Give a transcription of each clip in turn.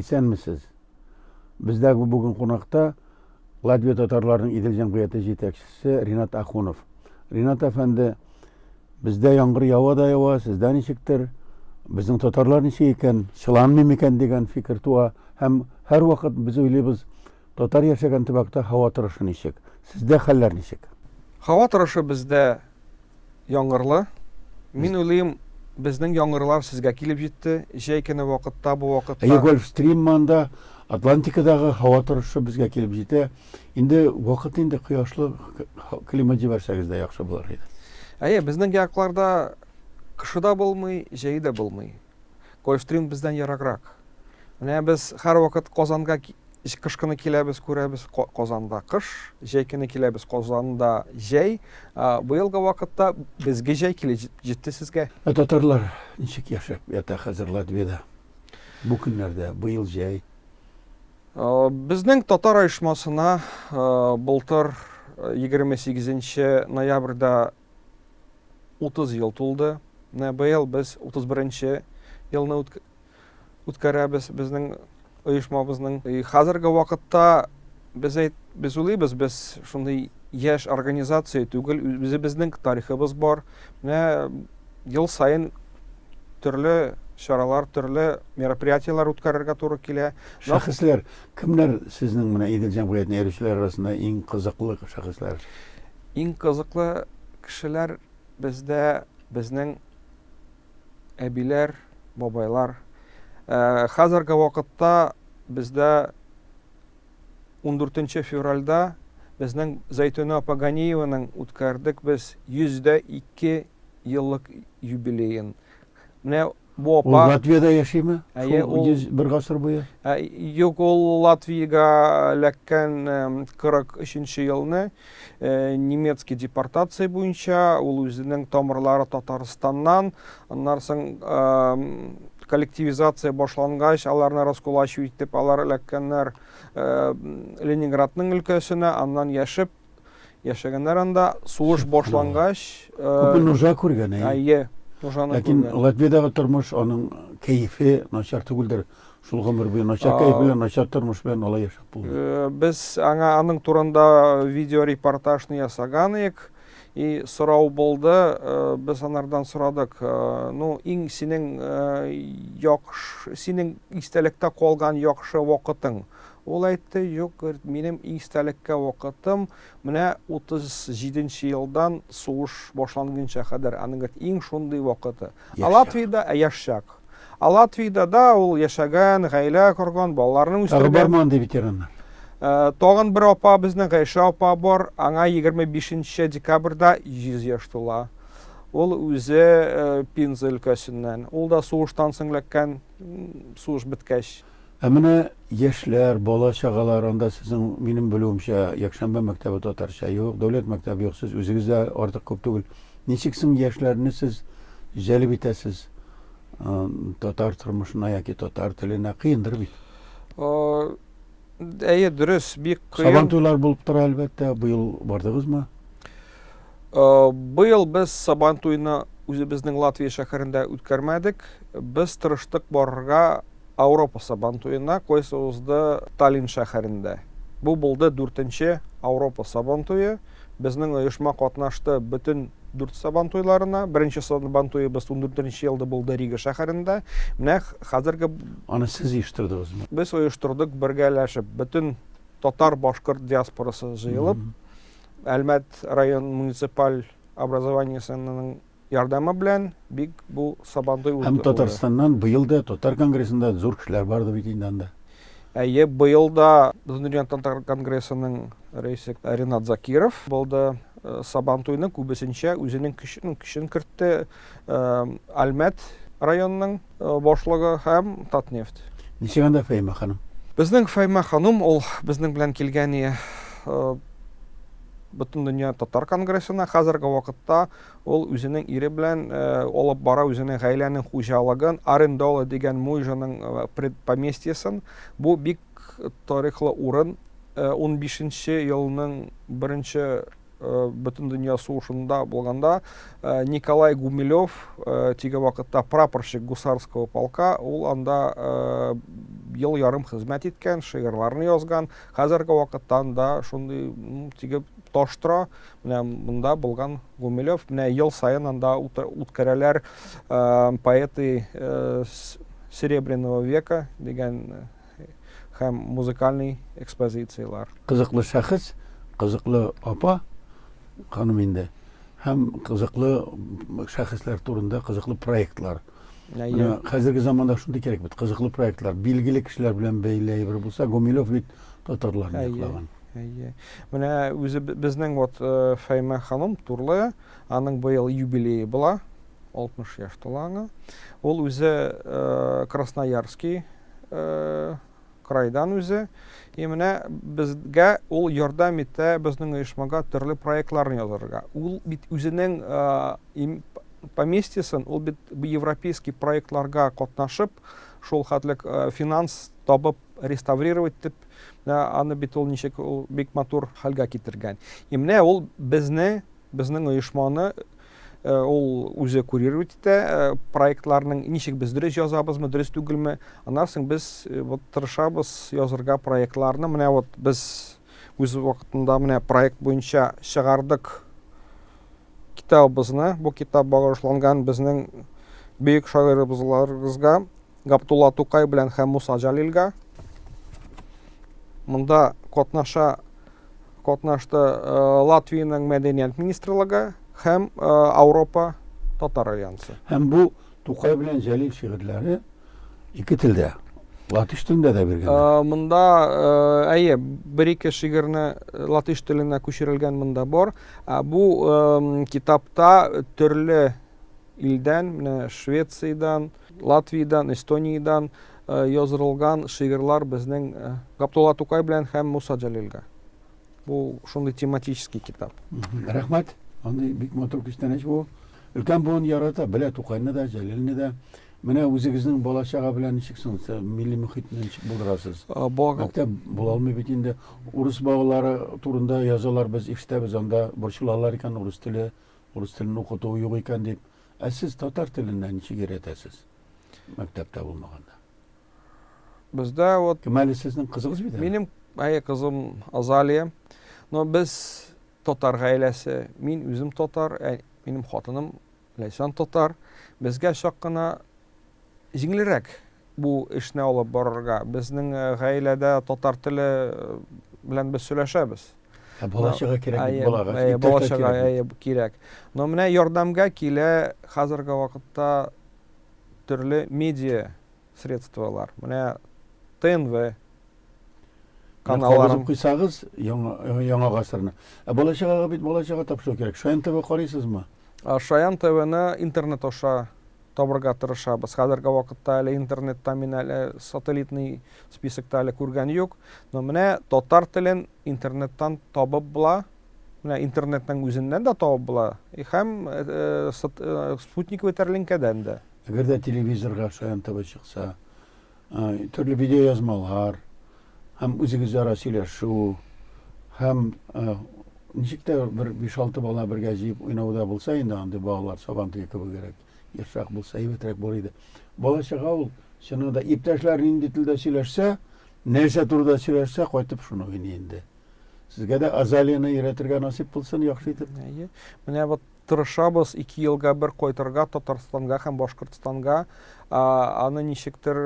Исәнмесез. Бездә бүген кунакта Латвия татарларының Идел җәмгыяте җитәкчесе Ринат Ахунов. Ринат әфәнде, бездә яңгыр ява да ява, сездә ничектер? Безнең татарлар ничек икән, чыланмый микән дигән фикер туа. Һәм һәрвакыт без уйлыйбыз, татар яшәгән төбәктә һава торышы ничек? Сездә хәлләр ничек? Һава торышы бездә яңгырлы. Мин уйлыйм, безнең яңгырлар сезгә килеп җитте. Җәй көне вакытта, бу вакытта. Әйе, Гольфстрим анда Атлантикадагы һава торышы безгә килеп җитә. Инде вакыт инде кояшлы климат җибәрсәгез дә яхшы булыр иде. Әйе, безнең якларда кышы да булмый, җәе дә булмый. Гольфстрим бездән ераграк. Менә без һәрвакыт Казанга Кыш көне киләбез, күрәбез, Казанда кыш, җәй көне киләбез, Казанда җәй. Быелгы вакытта безгә җәй килеп җитте сезгә. Ә татарлар ничек яшәп ята хәзер Латвиядә? Бу көннәрдә, быел җәй. Безнең татар оешмасына былтыр 28 ноябрьдә 30 ел тулды. Менә быел без 31 елны үткәрәбез безнең оешмабызның. Хәзерге вакытта без әйт, без уйлыйбыз, без шундый яшь организация түгел, үзебезнең тарихыбыз бар. Менә ел саен төрле чаралар, төрле мероприятиеләр үткәрергә туры килә. Шәхесләр, кемнәр сезнең менә Идел җәмгыятенә йөрүчеләр арасында иң кызыклы шәхесләр? Иң кызыклы кешеләр бездә безнең әбиләр, бабайлар. Э, хәзерге вакытта бездә 14 февральдә безнең Зәйтүнә апа Ганиеваның үткәрдек без 102 еллык юбилеен. Менә бу апа... Ул Латвиядә яшиме? Әйе, ул... Бер гасыр буе? Ә, юк, ул Латвиягә эләккән 43 елны. Э, немецкий депортация буенча, ул үзенең тамырлары Татарстаннан, аннан соң коллективизация башлангач, аларны раскулачивать итеп, алар эләккәннәр э, Ленинградның өлкәсенә, аннан яшеп, яшәгәннәр анда. Сугыш башлангач, э, күпме нужа күргән, әйе. Нужаны Ләкин Латвиядәге тормыш аның кәефе начар түгелдер. Шул гомер буе начар кәеф белән, начар тормыш белән алай яшәп булмый. Э, без аңа аның турында видеорепортажны ясаган идек. И сорау булды, э, без анардан сорадык, э, ну, иң синең яхшы, синең истәлектә калган яхшы вакытың. Ул әйтте, юк, говорит, минем истәлеккә вакытым менә 37 елдан сугыш башланганча кадәр. Аның, говорит, иң шундый вакыты. Ә Латвиядә яшь чак. Ә Латвиядә да ул яшәгән, гаилә корган, балаларны үстергән. Тагы бармы андый ветераннар? Э, тагын бер апа безнең Гайшә апа бар. Аңа 25 декабрьдә 100 яшь тула. Ул үзе э, Пенза өлкәсеннән. Ул да сугыштан соң эләккән, сугыш беткәч. Ә менә яшьләр, бала-чагалар, анда сезнең, минем белүемчә, якшәмбе мәктәбе татарча юк, дәүләт мәктәбе юк, сез үзегез дә артык күп түгел. Ничек соң яшьләрне сез җәлеп итәсез татар тормышына яки татар теленә? Кыендыр бит. Әйе, дөрес, бик кыен. Сабантуйлар булып тора, әлбәттә. Быел бардыгызмы? Быел без Сабантуйны үзебезнең Латвия шәһәрендә үткәрмәдек. Без тырыштык барырга Ауропа Сабантуена, кайсы узды Таллин шәһәрендә. Бу булды дүртенче Ауропа Сабантуе. Безнең оешма катнашты бөтен дүрт Сабантуйларына. Беренче Сабантуебыз ундүртенче елда булды Рига шәһәрендә. Менә хәзерге Аны сез оештырдыгызмы? Без оештырдык бергәләшеп, бөтен татар-башкорт диаспорасы җыелып, Әлмәт район муниципаль образованиесенең ярдәме белән бик бу Сабантуй узды. Һәм Татарстаннан быел да татар конгрессында зур кешеләр барды бит инде анда. Әйе, быел да Бөтендөнья татар конгрессының рәисе Ринат Закиров булды. Э, Сабантуйны күбесенчә үзенең көчен, көчен кертте э, Әлмәт районының э, башлыгы һәм Татнефть. Ничек анда Фәймә ханым? Безнең Фәймә ханым ул безнең белән килгән Бөтендөнья татар конгрессына. Хәзерге вакытта ул үзенең ире белән э, алып бара үзенең гаиләнең хуҗалыгын, Арендола дигән Муйжаның э, поместьесын. Бу бик тарихлы урын. 15 э, елның беренче Бөтендөнья сугышында булганда Николай Гумилев теге вакытта прапорщик гусарского полка, ул анда ел ярым хезмәт иткән, шигырьләрне язган. Хәзерге вакытта анда шундый теге таш тора. Менә монда булган Гумилев. Менә ел саен анда үткәрәләр поэты Серебряного века дигән һәм музыкальный экспозицияләр. Кызыклы шәхес, кызыклы апа, ханым инде, һәм кызыклы шәхесләр турында кызыклы проектлар. Менә хәзерге заманда шундый кирәк бит, кызыклы проектлар, билгеле кешеләр белән бәйле әйбер булса, Гумилев бит татарларны яклаган. Әйе. Менә үзе безнең вот э, Фәймә ханым Турлы, аның быел юбилее була, 60 яшь тула аңа. Ул үзе э, Красноярский э, крайдан үзе. И менә безгә ул ярдәм итә безнең оешмага төрле проектларны язарга. Ул бит үзенең э, поместьесын, ул бит европейский проектларга катнашып, шул хәтлек э, финанс табып реставрировать итеп, менә аны бит ул ничек ул бик матур хәлгә китергән. И менә ул безне, безнең оешманы Э, ул үзе курировать итә э, проектларның ничек без дөрес язабызмы дөрес түгелме аннан соң без э, вот тырышабыз язырга проектларны менә вот без үз вакытында менә проект буенча чыгардык китабыбызны бу китап багышланган безнең бөек шагыйрыбызларыбызга Габдулла Тукай белән һәм Муса Җәлилгә. Монда катнаша катнашты э, Латвиянең мәдәният министрлыгы һәм э, Ауропа татар альянсы. Һәм бу Тукай белән Җәлил шигырьләре ике телдә. Латыш телендә дә биргәннәр. Э, монда әйе, бер-ике шигырьне латыш теленә күчерелгән монда бар. Ә бу китапта төрле илдән, менә Швециядән, Латвиядән, Эстониядән э, язырылган шигырьләр безнең э, Габдулла Тукай белән һәм Муса Җәлилгә. Бу шундый тематический китап. Рәхмәт. Андый бик матур күчтәнәч бу. Өлкән буын ярата, белә Тукайны да, Җәлилне дә. Менә үзегезнең бала-чага белән ничек соң, милли мөхитне ничек булдырасыз? Мәктәп була алмый бит инде. Урыс балалары турында язалар, без ишетәбез, анда борчылалар икән урыс теле, урыс телен укыту юк икән дип. Ә сез татар теленә ничек өйрәтәсез? Мәктәптә булмаганда. Бездә вот Кем әле сезнең кызыгыз бит әле? Минем әйе кызым Азалия. Но без татар гаиләсе. Мин үзем татар, ә минем хатыным Ләйсән татар. Безгә чак кына җиңелрәк бу эшне алып барырга. Безнең э, гаиләдә татар теле э, белән без сөйләшәбез. Ә бала-чага кирәк бит балага. Әйе, бала-чага әйе кирәк. Но менә ярдәмгә килә хәзерге вакытта төрле медиа средстволар. Менә ТНВ каналларын кабызып куйсагыз, яңа яңа гасырны. Ә бала-чагага бит бала-чага тапшыру кирәк. Шаян ТВ карыйсызмы? Шаян ТВны интернет аша табырга тырышабыз. Хәзерге вакытта әле интернетта мин әле сателлитный списокта әле күргән юк. Но менә татар телен интернеттан табып була. Менә интернетның үзеннән дә табып була. И һәм э, э, э, спутниковый тәлинкәдән дә. Әгәр дә телевизорга Шаян ТВ чыкса, төрле видеоязмалар һәм үзегезара сөйләшү һәм ничек тә бер 5-6 бала бергә җыеп уйнау да булса инде андый балалар сабан туе кебегрәк ешрак булса әйбәтрәк булыр иде. Бала чага ул чыннан да иптәшләр нинди телдә сөйләшсә, нәрсә турында сөйләшсә, кайтып шуны уйный инде. Сезгә дә Азалияны өйрәтергә насыйп булсын, яхшы итеп. Әйе. Менә вот Тырышабыз ике елга бер кайтырга Татарстанга һәм Башкортстанга. Аны ничектер,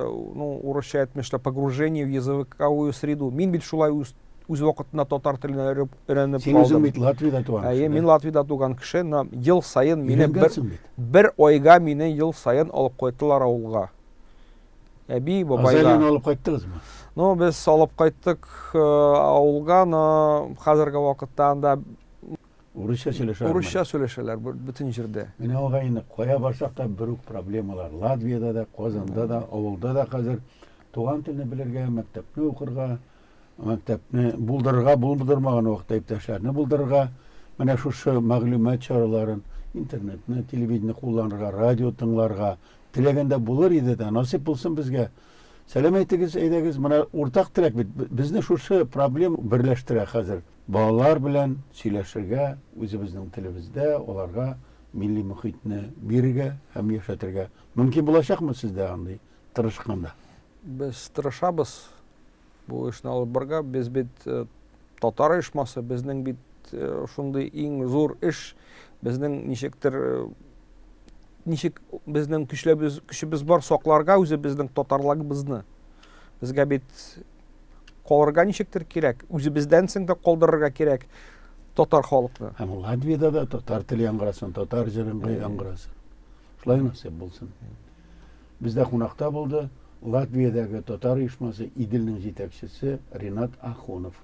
ну, урысча әйтмешли, погружение в языковую среду. Мин бит шулай үз үз вакытында татар теленә өйрәнеп Син үзең бит Латвиядә туган кеше. Әйе, мин Латвиядә туган кеше, но ел саен мине бер, бер айга мине ел саен алып кайттылар авылга. Әби, бабайга. Азалияне алып кайттыгызмы? Ну, без алып кайттык авылга, но хәзерге вакытта анда Урысча сөйләшәләр. Урысча сөйләшәләр бөтен җирдә. Менә ага инде кая барсак та бер үк проблемалар. Латвиядә дә, Казанда да, авылда да хәзер туган телне белергә, мәктәпне укырга, мәктәпне булдырырга, булдырмаган вакытта иптәшләрне булдырырга, менә шушы мәгълүмат чараларын, интернетны, телевидение кулланырга, радио тыңларга теләгәндә булыр иде дә, насыйп булсын безгә. Сәлам әйтегез, әйдәгез, менә уртак теләк бит. Безне шушы проблема берләштерә хәзер. Балалар белән сөйләшергә, үзебезнең телебездә аларга милли мохитне бирергә һәм яшәтергә. Мөмкин булачакмы сездә андый тырышканда? Без тырышабыз бу эшне алып барырга. Без бит э, татар оешмасы, безнең бит э, шундый иң зур эш, безнең ничектер э, ничек безнең көчләбез, көчебез бар сакларга үзебезнең татарлыгыбызны. Безгә бит калырга ничектер кирәк, үзебездән соң да калдырырга кирәк татар халыкны. Һәм Латвиядә дә татар теле яңгырасын, татар җыры яңгырасын. Шулай насыйп булсын. Бездә кунакта булды Латвиядәге татар оешмасы Иделнең җитәкчесе Ринат Ахунов.